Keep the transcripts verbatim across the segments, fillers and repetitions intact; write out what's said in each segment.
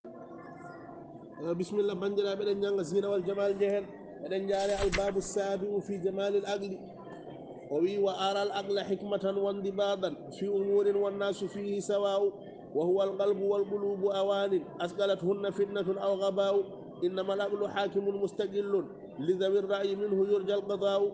Eh, bisimilla, banndiraaɓe, eɗen njannga Zina wal Jamal njehen. Eɗen njaare albabu sabi'u fi jamalil aqli. O wi: "Wa aral aqla hikmatan wa ndibadan fi umurin wan nasu fihi sawa'u. Wa huwa al qalbu wal qulubu awanin asqalathunna fitnatun aw ghaba'u. Innama al aqlu hakimun mustaqillun li dhawi ra'yi minhu yurja al qada'u.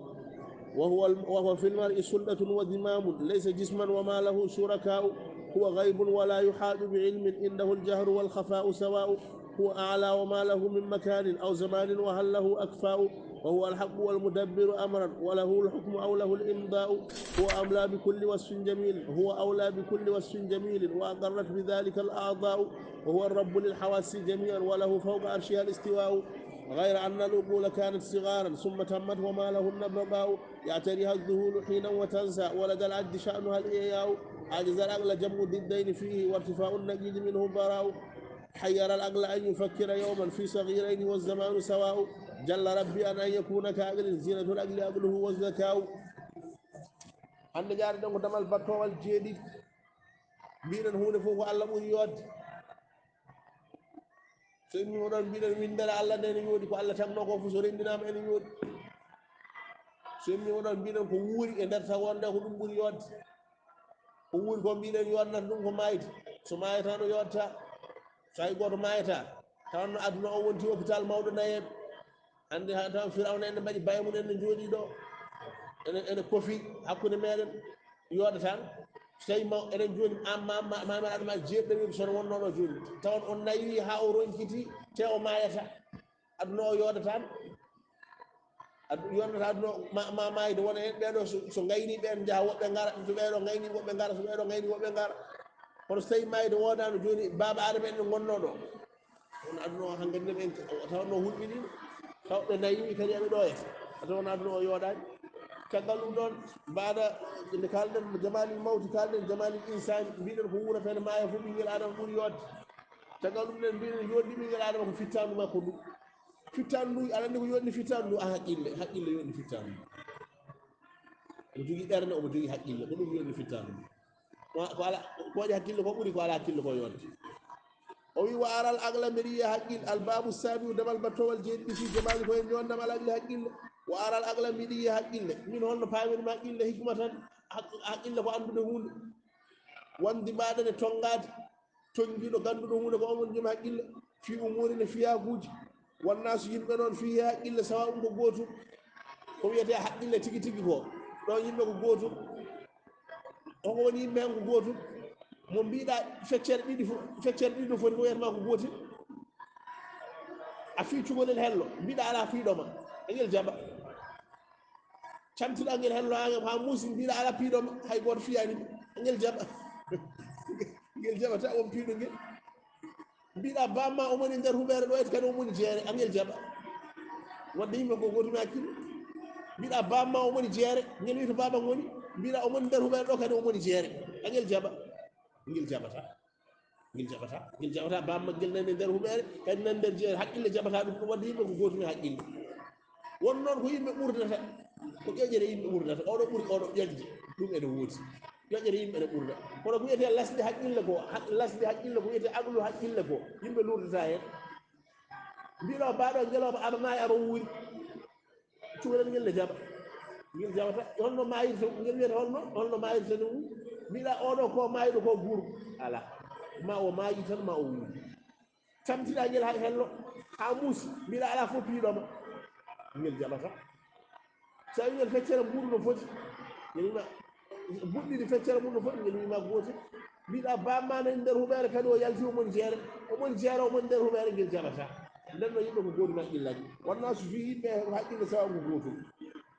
Wa huwa al-, wa huwa fil mar'i sultatun wa zimamun laysa jisman wa ma lahu shuraka'u. Huwa ghaibun wa la yuhadu bi ilmin indahu al jahru wal khafa'u sawa'u. Huwa a'la wa ma lahu min makanin aw zamanin wa hal lahu akfa'u. Wa huwa al haqqu wal mudabbiru amran wa lahu al hukmu aw lahu al imda'u. Huwa amla bi kulli wasfin jamil, huwa awla bi kulli wasfin jamil wa aqarrat bi dhalika al a'da'u. Wa huwa ar rabbu lil hawasi jami'an wa lahu fawqa arshihi al istiwa'u. غير أن العقول كانت صغارا ثم تمت وما لهن بقاء. يعتريها الذهول حينا وتنسى ولدى العجز شأنها الإعياء. أعجز العقل جمع الضدين فيه وارتفاع النقيض منه براء. حير العقل أن يفكر يوما في صغيرين والزمان سواء. جل ربي عن أن يكون كعقل زينة العقل عقله والذكاء. Hannde njaareten ko damal battoowal jeeɗiɗi. Mbiɗen huunde fof ko Allah ɓuri yooɗde. So immiima ɗoon mbiɗen winndere Allah nde ene yooɗi, ko Allah tagno ko fof so renndinaama ene yooɗi. So immiima ɗoon mbiɗen ko wuuri e nder tawa wonde ko ɗum ɓuri yooɗde. Ko wuuri ko mbiɗen yooɗnata ɗum ko maayde. So maayata no yooɗata. So hay gooto maayata, tawanno aduna o wonti hôpital mawɗo nayeeɓe. Hannde ha taw Firawna en mbaɗi baye mum en ne jooɗii ɗo. Ene, ene kofi hakkunde meɗen. Yooɗatan. So tawi ma, enen jooni, an ma, ma, ma, ma, aduna jeeɗiɗo wiide sono wonno ɗo jooni. Tawan on nayi ha o ronkiti, te o maayata. Aduna o yooɗatan. Adu-, yonata aduna o ma, ma, maayde wona heen ɓeeɗo so, so ngayni ɓeen njaha, woɓɓe ngara, so ɓeeɗo ngayni, woɓɓe ngara, so ɓeeɗo ngayni, woɓɓe ngara. Kono so tawi maayde woodaano jooni, baaba Adama en no ngonnoo ɗo. Kono aduna o hankadi ne ɓen tawanno hulɓiniino. Taw ɓe nayi kadi aɓe ɗo e. A tawanno aduna o yooɗaani. Caggal ɗum ɗoon, mbaɗa nde kaalɗen mo jamalil mawti, kaalɗen jamalil insani, mbiɗen ko wuurata ene maaya fof ɓinngel Adama ɓuri yooɗde. Caggal ɗum ɗen mbiɗen yooɗdi ɓinngel Adama ko fittaandu makko ndu. Fittaandu ndu, aɗa anndi ko yooɗni fittaandu ndu? A haqqille, haqqille yooɗni fittaandu ndu. Omo jogii ɓernde, omo jogii haqqille, ko ɗum yooɗni fittaandu ndu. Ko, ko ala, ko waɗi hakkille ko ɓuri ko ala hakkille ko yonde. O wi: "Wa aral aqla", mbeɗa yiya haqqille, al babu sabi'u, damal battowal jeeɗiɗi, fi jamali, ko en jonndam al aqli haqqille. "Wa aral aqla", mbiɗa yiya haqqille. Min holno paamirmi haqqille? Hikmatan, haq-, haqqille ko anndude huunde. Wonde mbaɗa nde tonngaade, tonngiiɗo gannduɗo huunde ko omon joom haqqille. Fi umuuri, ne fiyakuuji. Wannaasu, yimɓe noon, fii he haqqille sawa'un ko gootum. Ko wiyetee haqqille tigi tigi ko, ɗo yimɓe ko gootum. Hoko woni yimɓe heen ko gootum? Mo mbiɗa feccere ɗiɗi fo-, feccere ɗiɗi no foti ko wiyata ma ko gootum. A fii cukalel hello, mbiɗa alaa fiiɗo ma, angel jaɓa. Camtiɗo angel hello, angel haa muusi, mbiɗa alaa piiɗo ma, hay gooto fiyaani, angel jaɓa. Ngel jaɓata on piiɗo ngel. Mbiɗa bamma omoni nder huɓeere ɗo, et kadi omoni jeere, angel jaɓa. Wadde yimɓe ko gootum hakkille. Mbiɗa bamma omoni jeere, ngel wi to baba ngoni. Mbiɗa omoni nder huɓeere ɗo, kadi omoni jeere, angel jaɓa. Ngel jaɓata. Ngel jaɓata. Ngel jaɓata bamma ngel nani nder huɓeere, kadi nani nder jeere. Haqqille jaɓata ɗum, ɗum wadde yimɓe ko gootum haqqille. Won noon ko yimɓe ɓurdata, ko ƴoƴre yimɓe ɓurdata. Oɗo ɓuri oɗo ƴoƴde, ɗum ene woodi. Ƴoƴre yimɓe ene ɓurda. Kono ko wiyetee lasde haqqille ko, haq-, lasde haqqille ko wiyetee aqlu haqqille ko, yimɓe lurdata heen. Mbiɗo baɗo ngelooba aɗa maayi aɗa wuuri. Cukalel ngel ne jaɓa. Ngel jaɓata. Holno maayirta, ngel wiyata holno, holno maayirta ni? Mbiɗa oɗo ko maayɗo ko guurɗo. Alaa. Ma o maayi tan, ma o wuuri. Tamtiɗa ngel haa hello, haa muusi, mbiɗa alaa fof piiɗo ma. Ngel jaɓata. So a wi ngel feccere mbuuru no foti, ngel wima buɗɗiɗi feccere mum no foti, ngel wima gootel. Mbiɗa bamma nani nder huɓeere, kadi o yalti omon jeere, omon jeere, omon nder huɓeere, ngel jaɓata. Nden no yimɓe ko gootum haqqillaaji. Wonnaasu fii, yimɓe ko haqqille sawa'un ko gootum.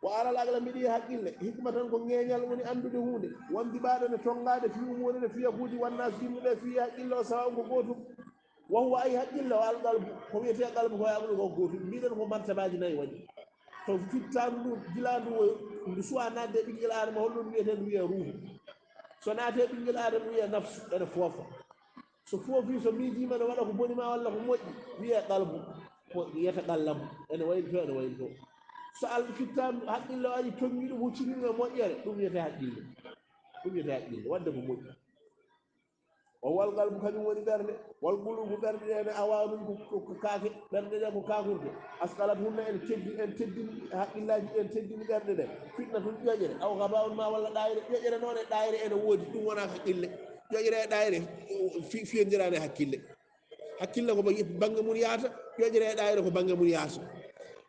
Wa aral aqla, mbiɗa yiya haqqille, hikmatan ko ŋeeñal woni anndude huunde, wondiɓaaɗo ne tonngaade fii umuuri ne fiyakuuji, wonnaasu yimɓe ɓe fii haqqille o sawa'un ko gootum. Wa huwa, ay haqqille o, al qalbu, ko wiyetee qalbu ko e aqlu ko gootum. Mbiɗen ko martabaaji nayi waɗi. To fittaandu ndu, gila ndu, ndu suwa naatde e ɓinngel Aadama, holno ndu wiyetee? Ndu wiyee ruuhu. So naatee ɓinngel Aadama, ndu wiyee nafsu, ene foofa. So foofii, so miijiima, ene waɗa ko boni ma walla ko moƴƴi, wiyee qalbu, ko yetaqallabu, ene waylitoo, ene waylitoo. So al fittaandu haqqille o ari, tonngi ɗum, huccini ɗum e moƴƴere, ɗum wiyetee haqqille. Ɗum wiyetee haqqille, waɗde ko moƴƴi. O wal qalbu, kañum woni ɓernde. Wal qulubu, ɓerɗe ɗe ne awanun ko, ko, ko kaake, ɓerɗe ɗe ko kakurte. Asqalat hunna, en teddi, en teddini haqqillaaji, en teddini ɓerɗe ɗe. Fitnatun, ƴoƴre, aw gaba'un ma walla ɗaayre. Ƴoƴre noon e ɗaayre ene woodi, ɗum wonaa haqqille. Ƴoƴre e ɗaayre fi-, fiyondirani haqqille. Haqqille ko ba-, bannge mum yahata, ƴoƴre e ɗaayre ko bannge mum yahata.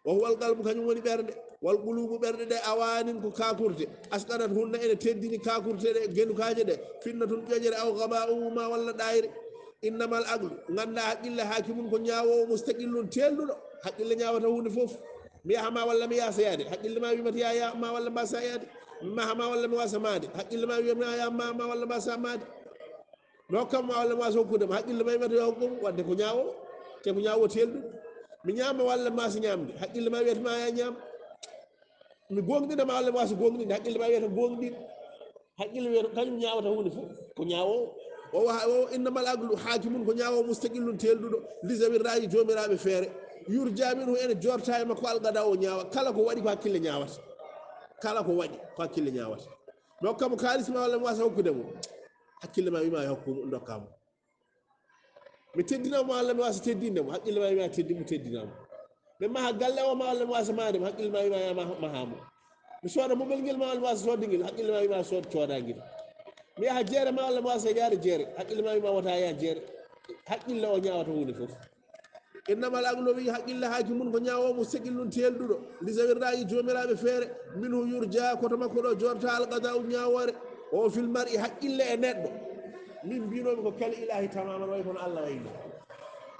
Wa huwal qalbu, kañum woni ɓernde. Wal qulubu, ɓerɗe ɗe awanin ko kakurte. Asqalat hunna, ene teddini kakurte ɗe, genukaaje ɗe. Fitnatun, ƴoƴre, aw gaba'u ma walla ɗaayre. Innamal aqlu, ngannda haqqille, hakimun ko ñaawoowo, mustaqillun, teelɗuɗo. Haqqille ñaawata huunde fof. Mi yaha ma walla mi yaasa yaade. Haqqille ma wimata ya, ya ma walla mbasa yaade. Mi maha ma walla mi wasa maade. Haqqille ma wiyata ya ma, ma walla mbasa maade. Mi hokka ma walla mi wasa hokkude ma. Haqqille ma wimata yo hokku mo, wadde ko ñaawo, te ko ñaawo teelɗuɗo. Mi ñaama walla mi wasa ñaamde. Haqqille ma wiyata ma ya ñaam. Mi goongɗina ma walla mi wasa goongɗinde. Haqqille ma wiyata goongɗin. Haqqille wiyata kañum ñaawata huunde fof. Ko ñaawo. O wa-, o innamal aqlu hakimun, ko ñaawo mustaqillun teelɗuɗo. Li zawir ra'i, joomiraaɓe feere. Yurja minhu, ene jorta e makko alqada, o ñaawa. Kala ko waɗi ko haqqille ñaawata. Kala ko waɗi ko haqqille ñaawata. Mi hokka mo kaalis ma walla mi wasa hokkude mo. Haqqille ma wima e hokku mo, ndokka mo. Mi teddina mo walla mi wasa teddinde mo. Haqqille ma wima teddi mo, teddina mo. Mi maha galle o ma walla mi wasa mahde mo. Haqqille ma wima ya maha, maha mo. Mi sooda mobel ngel ma walla mi wasa soodde ngel. Haqqille ma wima sood, cooda ngel. Mi yaha jeere ma walla mi wasa yaade jeere. Haqqille ma wima wota ya jeere. Haqqille o ñaawata huunde fof. Innamal aqlu, wi haqqille, hakimun ko ñaawo, mustaqillun teelɗuɗo. Li zawir ra'i, joomiraaɓe feere. Minhu yurja, ko to makko ɗo jorta alqada'u, ñaawoore. O fil mar'i, haqqille e neɗɗo. Min mbinomi ko kal ilahi tamaman, way kono Allah wayni.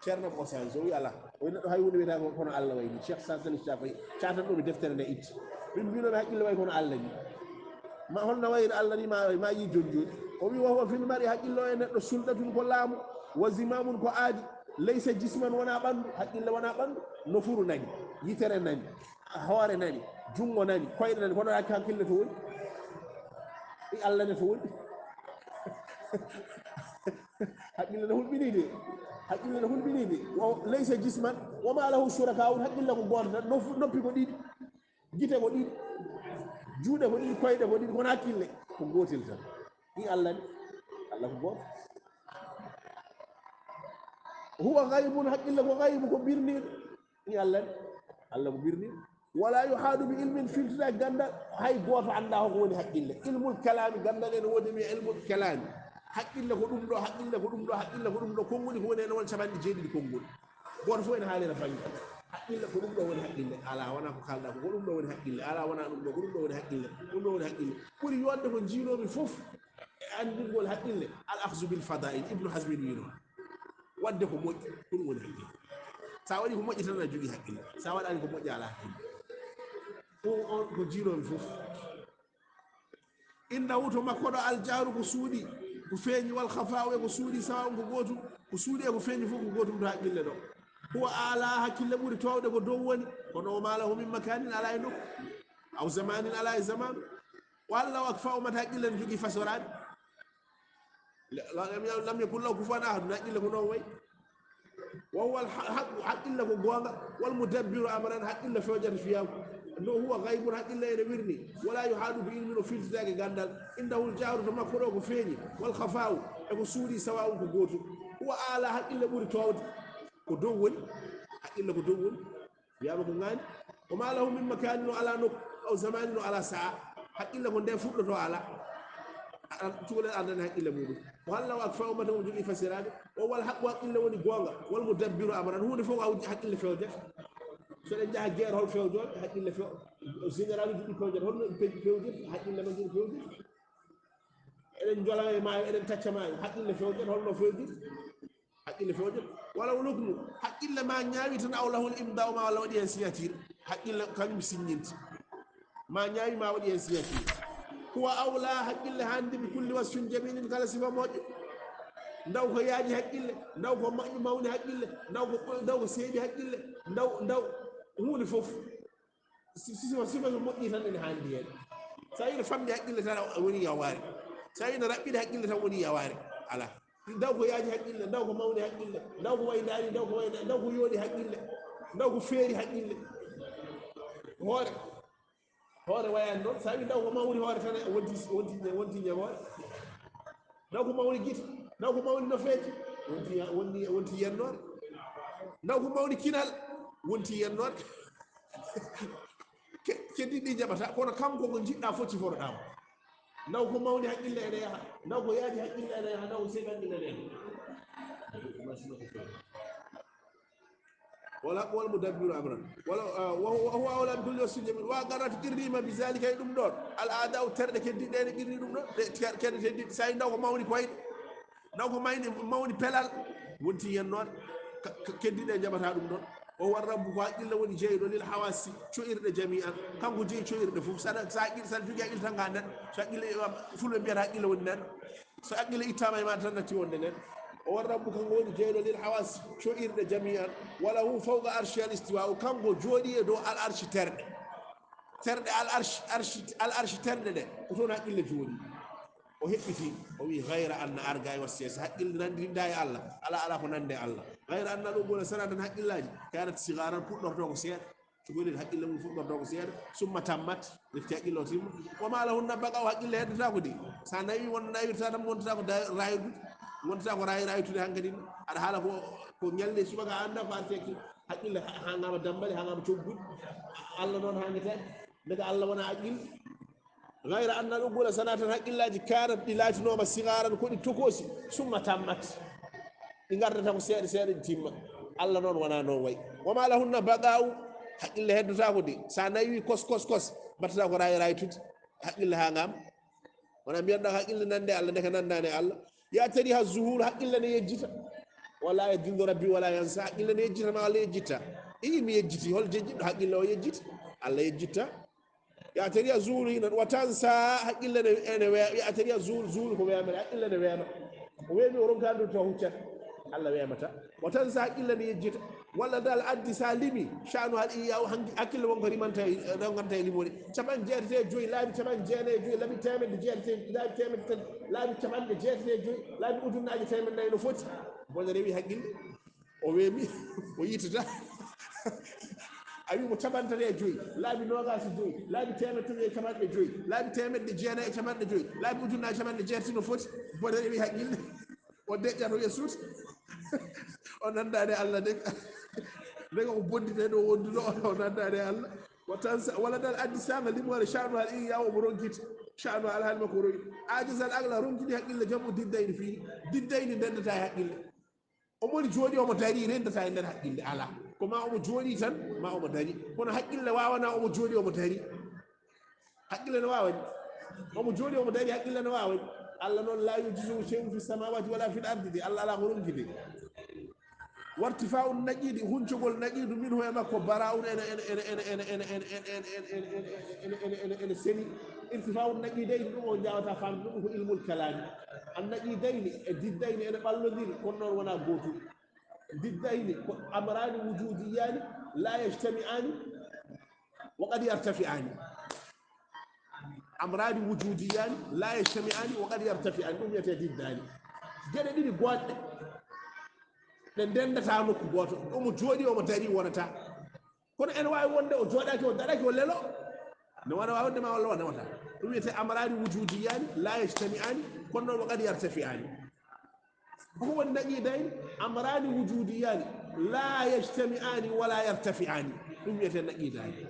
Ceerno Bosan so wi ala. O wi neɗɗo hay huunde wiyata ko kono Allah wayni. Cheikh Sadel Shafi, caatan ɗo mi deftere nde itti. Min mbinomi haqqille way kono Allah ni. Ma holno wayri Allah ni ma, ma yi joni joni. O wi wa huwa fil mar'i, haqqille o e neɗɗo sulɗatun ko laamu. Wa zimamun ko aadi. Laysa jisman, wona ɓanndu, haqqille wona ɓanndu. Nofuru nani, yitere nani, hoore nani, junngo nani, koyɗe nani, kono hak-, haqqille to woni? I Allah ne to woni? Haqqille no hulɓini de. Haqqille no hulɓini de. Wa laysa jisman, wa ma lahu shuraka'un, haqqille ko gooto tan, nof-, noppi ko ɗiɗi. Gite ko ɗiɗi, juuɗe ko ɗiɗi, koyɗe ko ɗiɗi, kono haqqille ko gootel tan. I Allah ni, Allah ko gooto. Huwa ghaybun, haqqille ko ghaybu, ko birniiɗo. I Allah ni, Allah ko birniiɗo. Wala yuhadu bi ilmin, filtitaaki ganndal, hay gooto anndaa hoko woni haqqille. Ilmul kalaami, ganndal ene woodi mi ilmul kalaami. Haqqille ko ɗum ɗo, haqqille ko ɗum ɗo, haqqille ko ɗum ɗo, konnguli ko woni heen won capanɗe jeeɗiɗi konnguli. Gooto fof ene haalira fanni. Haqqille ko ɗum ɗo woni haqqille. Alaa, wonaa ko kaalɗaa ko, ko ɗum ɗo woni haqqille. Alaa, wonaa ɗum ɗo, ko ɗum ɗo woni haqqille. Ɗum ɗo woni haqqille. Ɓuri yonde ko njiinoomi fof e anndingol haqqille, al akhzu bil fada'il. Ibnu Hazmin wiino, waɗde ko moƴƴi, ko ɗum woni haqqille. Sa waɗi ko moƴƴi tan, aɗa jogii haqqille. Sa waɗaani ko moƴƴi, alaa haqqille. Ɗum on ko njiinoomi fof. Innahu, to makko ɗo, aljahru, ko suuɗi, ko feeñi, wal khafa'u, e ko suuɗi, sawa'un, ko gootum, ko suuɗi e ko feeñi fof ko gootum to haqqille ɗo. Huwa a'la, haqqille ɓuri toowde ko dow woni, kono wa ma lahu min makanin, alaa e nokku, aw zamanin, alaa e zaman. Wa allahu akfa'u, mata haqqille no jogii fasoraade. La-, la-, lam ya-, lam yakun lahu kufuwan ahad, haqqille ko noon wayi. Wa huwa al-ha-, haqqu, haqqille ko goonga, wal mudabbiru amran, haqqille fewjata fiyaaku. No huwa ghaybun, haqqille ene wirni. Wala yuhadu bi ilmin, o filtitaake ganndal. Innahu al-jahru, to makko ɗo ko feeñi, wal khafa'u, e ko suuɗi, sawa'un, ko gootum. Huwa a'la, haqqille ɓuri toowde ko dow woni, haqqille ko dow woni. Wiyaama ko ngaani. Wa ma lahu min makanin, o alaa nokku, aw zamanin, o alaa sa'a. Haqqille ko nde fuɗɗotoo alaa. A-, cukalel ardani haqqille muɗum. Wa allahu akfa'u, mata omo jogii fasiraade. O wal haqqu, haqqille woni goonga. Wal mudabbiru amran, huunde fof ko haqqille fewjata. So eɗen njaha guerre, hol fewjooɓe? Haqqille few-, général uji ɗi pewjata. Holno ɓe pe-, pewjata? Haqqille majjum pewjata. Eɗen njola e maayo, eɗen tacca maayo. Haqqille fewjata, holno fewjata? Haqqille fewjata. Wala o lukmu. Haqqille ma ñaawi tan, aw lahul imda'u, ma walla waɗi heen signature. Haqqille kañum signinte. Ma ñaawi, ma waɗi heen signature. Huwa awla, haqqille haandi bi kulli wasfin jamilin, kala sifa moƴƴo. Ndaw ko yaaji haqqille, ndaw ko ma-, mawni haqqille, ndaw ko, ndaw ko seeɓi haqqille, ndaw, ndaw huunde fof. Si, si, sifa, sifa so moƴƴi tan ene haandi heen. So a wino famɗi haqqille tan a woni yawaare. So a wino raɓɓiɗi haqqille tan woni yawaare. Alaa. Ndaw ko yaaji haqqille, ndaw ko mawni haqqille, ndaw ko wayi ndaari, ndaw ko wayi nda-, ndaw ko yooɗi haqqille, ndaw ko feeri haqqille. Hoore. Hoore wayaani noon. So a wi ndaw ko mawni hoore tan wonti, wonti, wonti ñagoore. Ndaw ko mawni gite. Naw ko mawni nofeeje, wonti, wonni, wonti yennoore. Naw ko mawni kinal, wonti yennoore. Ke- keddiɗi ɗi jaɓata, kono kanko ko jiɗɗa fof ciforoɗamo. Naw ko mawni haqqille ene yaha, naw ko yaadi haqqille ene yaha, naw ko seeɗi haqqille ene yaha. Wala wala mo dabbiru amran. Wala, ah, wa huwa, wa huwa awla bi kulli wasfin jamil. Wa garrat qirrima bi zalika, e ɗum ɗon. Al aada o terɗe keddiɗɗe ene qirri ɗum ɗon. Ɗe ter- kedde keddiɗɗe, sa yi ndaw ko mawni koyɗe. Naw ko mayni mawni pelal, wonti yen noon. Ka- ka- keddiɗe jaɓata ɗum ɗon. O war rabbu ko haqqille woni jeyɗo lil hawasi, coyirɗe jami'an. Kanko jeyi coyirɗe fof. Saɗa sa haqqille, saɗa jogi haqqille tan ka nen. So haqqille, fulɓe mbiyata haqqille woni nen. So haqqille ittama e ma tan natti wonde nen. O war rabbu kanko woni jeyɗo lil hawas, coyirɗe jami'an. Wala hu fawqa arshi al istiwa, o kanko jooɗi e dow al arshi terɗe. Terɗe al arshi, arshi, al arshi terɗe ɗe, ko toon haqqille jooɗi. O heɓɓiti, o wi gayra anna arga e wasiyasi, haqqille nandirinda e Allah. Ala, ala ko nande Allah. Gayra anna al umura sana tan haqqillaji, kanat sigaran, puɗɗorto ko seeɗa. Cukalel haqqille mum fuɗɗorto ko seeɗa, summa tammat, refti haqqille o timma. Wa ma lahunna baqa, o haqqille heddata ko de. Sa nawi won nawirta tan wontata ko da- rayude, wontata ko rayu rayutude hankadi. Aɗa haala ko, ko ñalde subaka a annda ko arteki. Haqqille ha- hangama dambale, hangama coggude. Allah noon hangetaɗe. Daga Allah wona haqqille. Gayra anna al uqula sanatan, haqqillaji kanat ɗi laatinooma sigaran ko ɗi tokosi, summa tammat. Ɗi ngardata ko seeɗa seeɗa ɗi timma. Allah noon wona noon way. Wa ma lahunna baqa'u, haqqille heddotako de. Sa nawi kos kos kos, battata ko rayi raytude. Haqqille ha ngam. Wona mbiyanɗa haqqille nande Allah, ndeke nandane Allah. Ya tariha zuhul, haqqille ne yejjita. Wala yadillu rabbi wala yansa, haqqille ne yejjita ma Allah yejjitta. Ii mi yejjiti, hol jejjitɗo haqqille o yejjita? Allah yejjitta. Ya tariha zuhul hinan, wa tansa, haqqille ne, ene we-, ya tariha zuhul, zuhul ko weemere, haqqille ne weema. O weemi o ronka ndu to huccata. Allah weemata. Wa tansa, haqqille ne yejjita. Walla dal addi sa limi, sha'nu hal iyaw, hanki-, haqqille won ko rimanta e, rewganta e limore. Capanɗe jeetati e joyi, laabi capanɗe jeenayi e joyi, laabi teemedde jeetati, laabi teemedde tati, laabi capanɗe jeetati e joyi, laabi ujunnaaje teemedde nayi no foti. Bono rewi haqqille. O weemi, o yitata. A wi mo capanɗe tati e joyi, laabi noogaas e joyi, laabi teemedde tati e capanɗe joyi, laabi teemedde jeenayi e capanɗe joyi, laabi ujunnaaje capanɗe jeetati no foti. Bono rewi haqqille. O deƴƴata o yesuuta. O nanndaani Allah de. Ndega ko bondite ɗo wonduno, o nanndaani Allah. Wa tansa, walla dal addi sanga limoore sha'nu hal iyaw omo ronkita. Sha'nu hal hal makko royi. Ajazal aqla ronkiti haqqille jam'u diddayni fii. Diddayni ndendata e haqqille. Omo woni jooɗi omo dari rendata e nder haqqille ala. Ko ma omo jooɗi tan, ma omo dari. Kono haqqille waawana omo jooɗi omo dari. Haqqille no waawa ni. Omo jooɗi, omo dari, haqqille no waawa ni. Allah noon, la yujizu shay'un fi samawati wala fil ardi de. Allah ala ko ronki de. Wartifa'u naqidi, huncogol naqidu minhu e makko, bara'un ene, ene, ene seni. Irtifa'u naqidayni, ɗum o jawata famde, ɗum ko ilmul kalami. An naqidayni e diddayni ene ɓallondiri, kono noon wona gootum. Diddayni ko amrani wujudiyani la yajtami'ani wa qad yartafi'ani. Amrani wujudiyani la yajtami'ani wa qad yartafi'ani, ɗum wiyete diddani. Geɗe ɗiɗi goɗɗe ɗe ndendata nokku gooto, omo jooɗi, omo dari, wonata. Kono ene waawi wonde o jooɗaaki, o daraaki, o lelo. Ne wona waawi wonde ma walla o newata. Ɗum wiyete amrani wujudiyani la yajtami'ani, kono noon wa qad yartafi'ani. Ko woni naqidayni? Amrani wujudiyani la yajtami'ani wala yartafi'ani. Ɗum wiyete naqidayni.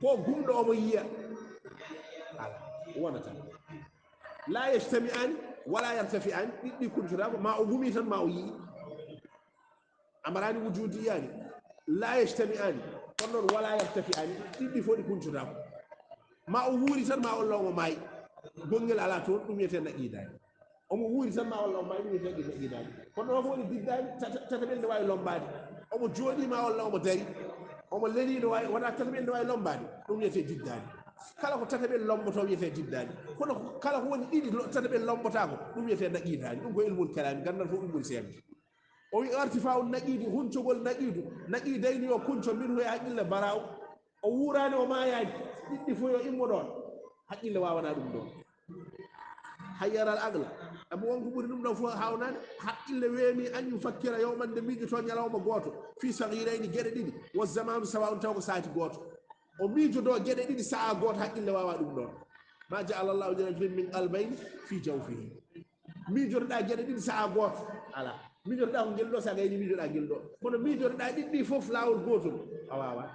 Ko gumɗo omo yiya. Ala, wonata. La yajtami'ani wala yartafi'ani. Ɗiɗɗi kuncotako, ma o gumi tan ma o yiyi. Amrani wujudiyani la yajtami'ani, kono noon wala yartafi'ani, ɗiɗɗi fof ɗi kuncotako. Ma o wuuri tan ma walla omo maayi. Gonngel ala toon, ɗum wiyete naqidani. Omo wuuri tan ma walla omo maayi, ɗum wiyete naqidani. Kono noon ko woni diddani, tata- tataɓel ne waawi lombaade. Omo jooɗi ma walla omo dari. Omo leli no waawi, wona tataɓel ne waawi lombaade, ɗum wiyete diddani. Kala ko tataɓel lomboto wiyete diddani. Kono ko- kala ko woni ɗiɗi lo- tataɓel lombotako, ɗum wiyete naqidani. Ɗum ko ilmul kalami, gandal fof ɗum ɓuri seeɗa. O wi artifa'u naqidi, huncogol naqidu, naqidayni yo kunco minhu e haqqille bara'u. O wuurani, o maayaani, ɗiɗɗi fof yo immo ɗoon. Haqqille waawana ɗum ɗoon. Hayyaral aqla. Amo wonko ɓuri ɗum ɗoon fof haawnade. Haqqille weemi an yufakkira yawman nde miijoto ñalawma gooto. Fi saghirayni geɗe ɗiɗi. Wa zamanu sawa'un taw ko saati gooto. O miijodo geɗe ɗiɗi sa'a gooto, haqqille waawa ɗum ɗoon. Ma ja'ala Allahu li rajulin min qalbayni fi jawfihi. Miijotoɗaa geɗe ɗiɗi sa'a gooto. Alaa. Miijotoɗaa ko ngel ɗo, so a gayni miijoɗaa ngel ɗo. Kono miijotoɗaa ɗiɗi ɗi fof laawol gootol. A waawaa.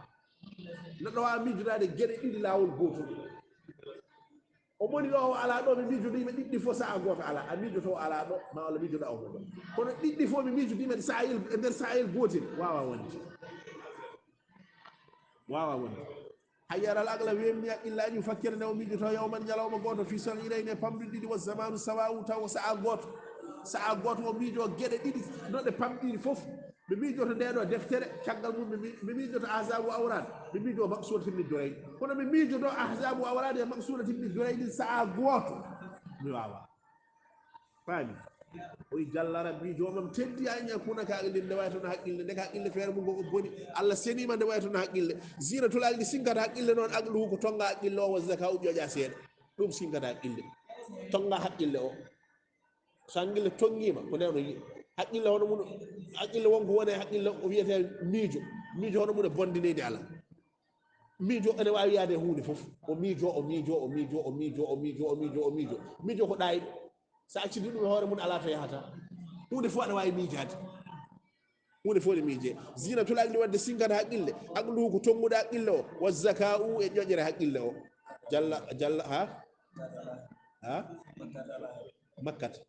Neɗɗo waawaa miijotaade geɗe ɗiɗi laawol gootol. O moni ɗo, o alaa ɗo, mi miijotoyima ɗiɗi ɗi fof sa'a gooto. Alaa. A miijoto, o alaa ɗo, ma walla miijoɗaa o ɗo. Kono ɗiɗi ɗi fof mi miijotoyima ɗi sa'ayel, e nder sa'ayel gootel. Waawaa wonde. Waawaa wonde. Hayyara al aqla, weemni haqqillaaji, fakkere nde o miijoto yawman, ñalawma gooto, fi saghirayni, e pamɗuɗe ɗiɗi, wa zamanu sawa'u, taw ko sa'a gooto. Sa'a gooto o miijo geɗe ɗiɗi, no ɗe pamɗiri fof. Mi miijoto nde ɗo deftere, caggal mum mi mi-, mi miijoto ahzabu awrad, mi miijo maqsudatin min durayni. Kono mi miijoto ahzabu awrad e maqsudatin min durayni sa'a gooto. Mi waawaa. Faami? O wi, Jalla Rabbi, joomam teddi, an yakuna ka aqli, nde wayata no haqqille, nde ka haqqille feere mum ko ko boni. Allah seniima nde wayata no haqqille. Zinatul aqli, sinkata haqqille noon, aqluhu ko tonnga haqqille o, wa zaka'u ƴoƴa seeɗa. Ɗum sinkata haqqille. Tonnga haqqille o. So haqqille tonngiima, ko nden o yi'i. Haqqille hono mum, haqqille won ko woni e haqqille o wiyetee miijo. Miijo hono mum e bonde neydi alaa. Miijo ene waawi yaade e huunde fof. O miijo, o miijo, o miijo, o miijo, o miijo, o miijo, o miijo. Miijo ko ɗaayɗo. So a accidii ɗum e hoore mum, alaa to yahata. Huunde fof aɗa waawi miijaade. Huunde fof ne miijee. Zinatul aqli, wadde sinkata haqqille. Aqluhu ko tonngude haqqille o. Wa zaka'u e ƴoƴre haqqille o. Jalla, jalla, ha? Ha? Makkat.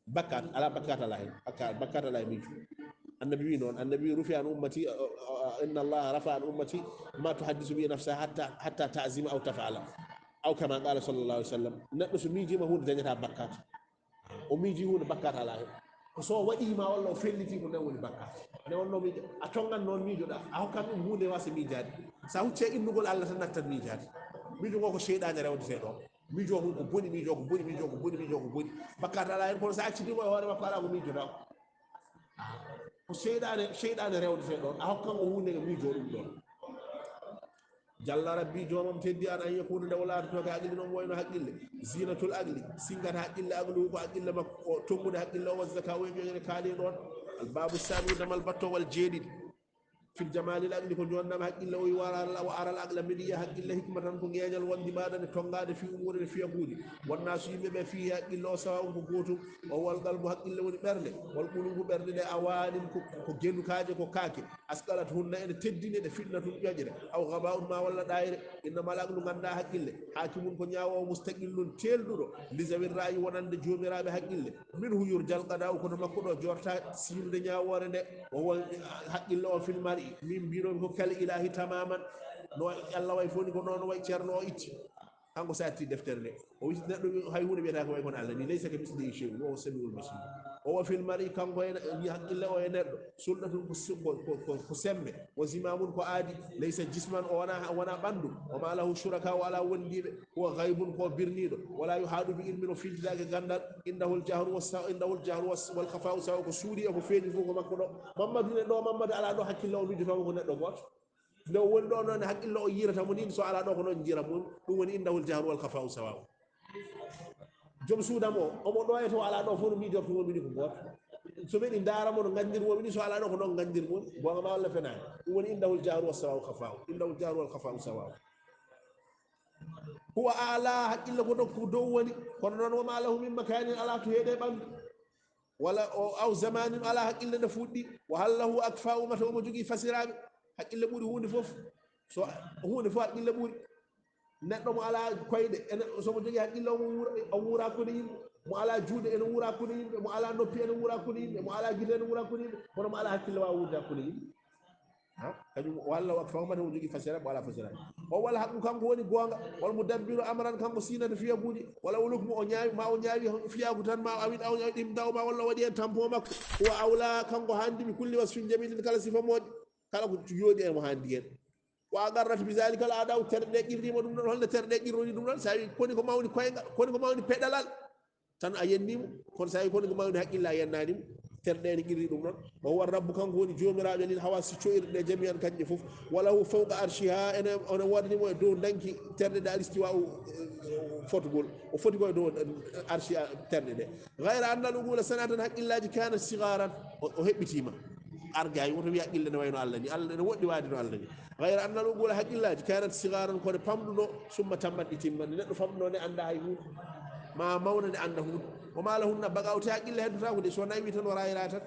Bakkat. Alaa bakkat alaa hen. Bakkat, bakkat alaa e miijo. Annabi wi noon. Annabi wi, rufi an ummati, uh, uh, uh, inna Allaha rafa an ummati ma tuhaddisu bi nafsa hatta, hatta ta'zima aw taf'ala. Aw kama qala sallallahu alaihi wasallam. Neɗɗo so miijiima huunde dañata bakkat. O miijii huunde bakkat alaa hen. Ko so o waɗii ma walla o fellitii ko nden woni bakkat. Nde wonno miijo, a tonngan noon miijoɗaa. A hokkan ɗum huunde wasa miijaade. So a huccii innugol Allah tan nattat miijaade. Miijo ngo ko seyɗaane rewdetee ɗo. Miijo mum ko boni, miijo ko boni, miijo ko boni, miijo ko boni. Bakkat alaa hen, kono so a accidii mo e hoore makko, alaa ko miijoɗaa. Ko seyɗaane, seyɗaane rewdetee ɗoon. A hokkan o huunde miijo ɗum ɗoon. Jalla Rabbi, joomam teddi an, an yakuna nde o laatotoo ka aqli noon wayno haqqille. Zinatul aqli, sinkata haqqille, aqluhu ko haqqille makko, o tonngude haqqille o, wa zaka'u e ƴoƴre kaali ɗoon. Al babu sani, damal battowal jeeɗiɗi. Fil jamalil aqli, ko joonnam haqqille o, wa aral, wa aral aqla, miɗo yiya haqqille, hikmatan, ko ŋeeñal wonde maɗa nde tonngaade fi umuuri, nde fiyakuuji. Wannaasu, yimɓe ɓe, fiihi, haqqille o, sawa'un, ko gootum. O huwal qalbu, haqqille woni ɓernde. Wal qulubu, ɓerɗe ɗe, awanin, ko, ko gelukaaje, ko kaake. Asqalat hunna, ene teddini ɗe, fitnatun, ƴoƴre. Aw ghaba'un, ma walla ɗaayre. Innamal aqlu, nganndaa haqqille. Hakimun, ko ñaawoowo, mustaqillun, teelɗuɗo. Li zawir ra'yi, wonande joomiraaɓe haqqille. Minhu yurjal qada'u, kono makko ɗo joorta siinude ñaawoore nde. O won haqqille o fil mar'i, min mbinomi ko kal ilahi tamaman. No Allah way fof ni ko noon way ceerno o itti. Kanko so atti deftere nde. O witi neɗɗo wi hay huunde wiyata ko way kono Allah ni, laysa ka mislihi shay'un, wa huwa samiul basir. O wa fil mar'i, kanko e ni haqqille o e neɗɗo. Sulɗatun ko su-, ko, ko, ko, ko sembe. Wa zimamun ko aadi. Laysa jisman, o wona, wona ɓandu. Wa ma lahu shuraka, o ala wondiiɓe. Huwa ghaibun, ko birniiɗo. Wala yuhadu bi ilmin, o fiiltitaake ganndal. Indahul jahru was-, indahul jahru was-, wal khafa'u, sawa ko suuɗi e ko feeñi fof ko makko ɗo. Mammadu ne ɗo, Mammadu ala ɗo hakkille o miijotoo ko neɗɗo gooto. Nde o woni ɗo noon hakkille o yiirata mo ni, so ala ɗo ko noon jiira mum. Ɗum woni indahul jahru wal khafa'u sawa'u. Joom suudu am o, omo ɗo e to ala ɗo fof no miijorto mo mini ko gooto. So mbeɗi ndaara mo no nganndir mo mini, so ala ɗo ko noon nganndir mo. Goonga ma walla fenaani? Ɗum woni indahul jahru was sawa'u khafa'u. Indahul jahru wal khafa'u sawa'u. Huwa a'la, haqqille ko nokku dow woni, kono noon wa ma lahu min makanin, alaa to heeɗe ɓanndu. Wala o, aw zamanin, alaa haqqille nde fuɗɗi. Wa hal lahu akfa'u, mata omo jogii fasiraaɓe? Haqqille ɓuri huunde fof. So huunde fof haqqille ɓuri. Neɗɗo mo alaa koyɗe, ene, so mo jogii haqqille, omo wuura, o wuura hakkunde yimɓe. Mo alaa juuɗe, ene wuura hakkunde yimɓe. Mo alaa noppi, ene wuura hakkunde yimɓe. Mo alaa gite, ene wuura hakkunde yimɓe. Kono mo alaa haqqille, waawa wuurde hakkunde yimɓe. Ha? Kañum, walla wa famata o jogii fasira, wala fasira. O wala haqqu, kanko woni goonga. Wal mudabbiru amran, kanko siinata fiyakuuji. Wala wuluk mo o ñaawi, ma o ñaawi fiyaaku tan, ma awin aw imdaw, ma walla waɗi en tampo makko. Wa awla, kanko haandi bi kulli wasfin jamilin, kala sifa moƴƴo. Kala ko yooɗi en mo haandi en. Wa agarrat bi zalika al a'da'u, terɗe ɗe qirriima ɗum ɗon. Holno terɗe ɗe qirrori ɗum ɗon? Sa wi koni ko mawni koyngal, koni ko mawni peɗalal. Tan a yenni mo, kono so a wi koni ko mawni haqqille, a yennaani mo. Terɗe ene qirri ɗum noon. Wa huwa rabbu, kanko woni joomiraaɗo lil hawasi, co'irɗe ɗe jami'an, kañƴe fof. Wa lahu fawqa arshiha, ene, ene woodani mo e dow danki terɗe ɗe al istiwa'u, eh, fotugol. O foti ko e dow, eh, arshi, ah, terɗe ɗe. Ghayra anna al uqula sanatan, haqqillaaji kanat sigharan, o, o heɓɓitiima. Argay woto wi haqqille ne wayno Allah ni, Allah ne woɗɗi waade no Allah ni. Gayra anna ɗum ɓura haqqillaaji kanat sigaran, kono pamɗuno, summa tammat ɗi timman. Neɗɗo famɗuno ne annda hay huunde, ma mawna ne annda huunde. O maala hunna bagawte haqqille heddotaako de, so nayi wi tan o rayra tan.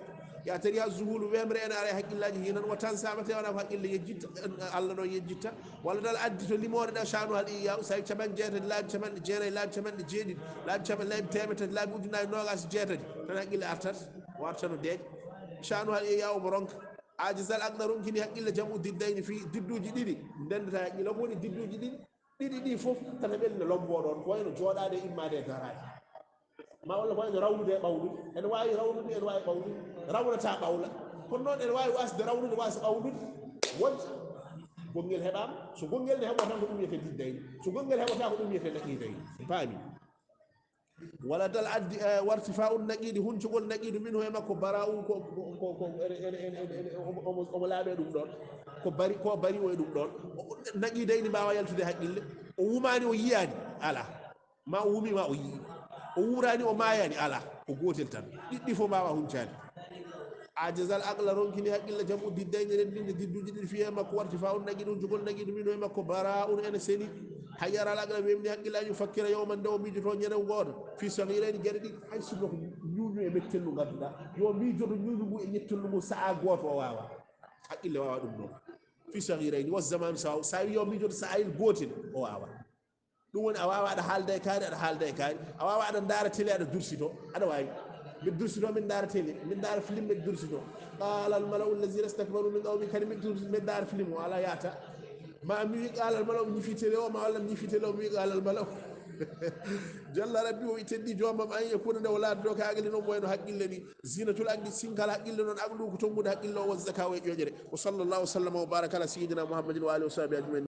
Ya tari ha zuhulu wemre ene ara e haqqillaaji hinan, wa tan saɓate wona ko haqqille yejjitta, Allah noon yejjitta. Walla tal addi to limoore ɗa shanu hal iyaw, sawi capan jeetati, laabi capanɗe jeenayi, laabi capanɗe jeeɗiɗi, laabi capan, laabi temetati, laabi ujunnaji nogas jeetati, tan haqqille artat, wartano deeƴ. Shanu hal iyaw omo ronka. Ajizal aqla ronkini haqqille jam'u diddayni fi didduji ɗiɗi. Ndendata haqqille ko woni didduji ɗiɗi. Ɗiɗi ɗi fof tata ɓen ne lombo ɗon, ko wayno jooɗaade e immaade e daraade. Ma walla ko wayno rawlude e ɓawlude. Ene waawi rawlude, ene waawi ɓawlude. Rawnata ɓawla. Kono noon ene waawi wasde rawlude, wasa ɓawlude. Wonde gonngel heɓaama. So gonngel ne heɓo tan ko ɗum wiyete diddayni. So gonngel heɓotaako ɗum wiyete naqidayni. Paami. Wala dal addi, eh, warti fa un naqiidi, huncugol naqiidu minhu e makko, bara un ko, ko, ko, ko, ene, ene, ene, ene, ene, omo, omo, omo laaɓe ɗum ɗon. Ko bari, ko bari o e ɗum ɗon. O, o, naqiidayni mbaawa yaltude haqqille. O wumaani, o yiyaani. Ala. Ma o wumi, ma o yii. O wuuraani, o maayaani. Ala. Ko gootel tan. Ɗiɗɗi fof mbaawa huncaade. Ajazal aqla ronkini haqqille jam'u diddayni renndinde didduji ɗiɗi fiye makko warti fa un naqiidu, huncugol naqiidu minhu e makko, bara un ene seni. Hayyara al aqla wemni haqqille an yufakkira yawman nde o miijoto ñande gooto. Fi saghirayni geɗe ɗiɗi hay sinno ko ñuñu e mettellu ngannduɗaa. Yo miijoto ñuñu ngu e ñettellu ngu sa'a gooto o waawa. Haqqille waawa ɗum ɗon. Fi saghirayni wa zamanu sawa. Sa wi yo miijoto sa'ayel gootel o waawa. Ɗum woni a waawa aɗa haalda e kaari, aɗa haalda e kaari. A waawa aɗa ndaara télé aɗa dursito. Aɗa waawi. Mbeɗa dursito, min ndaara télé, min ndaara film, mbeɗa dursito. Qala al mala'u allazina istakbaru min qawmi, kadi mbeɗa dursi, mbeɗa ndaara film o, ala yaata. Ma mi wi qala al mala'u, mi ñifi télé o, ma walla mi ñifi télé o, mi wi qala al mala'u. Jalla rabbi o, teddi joomam, an yakuna nde o laatoto ka aqli noon wayno haqqille ni. Zinatul aqli, sinkal haqqille noon, aqlu ko tongude haqqille o, wa zaka o e ƴoƴere. Wa sallallahu wa sallama wa baraka ala sayyidina Muhammadin wa alihi wa sahbihi ajmain.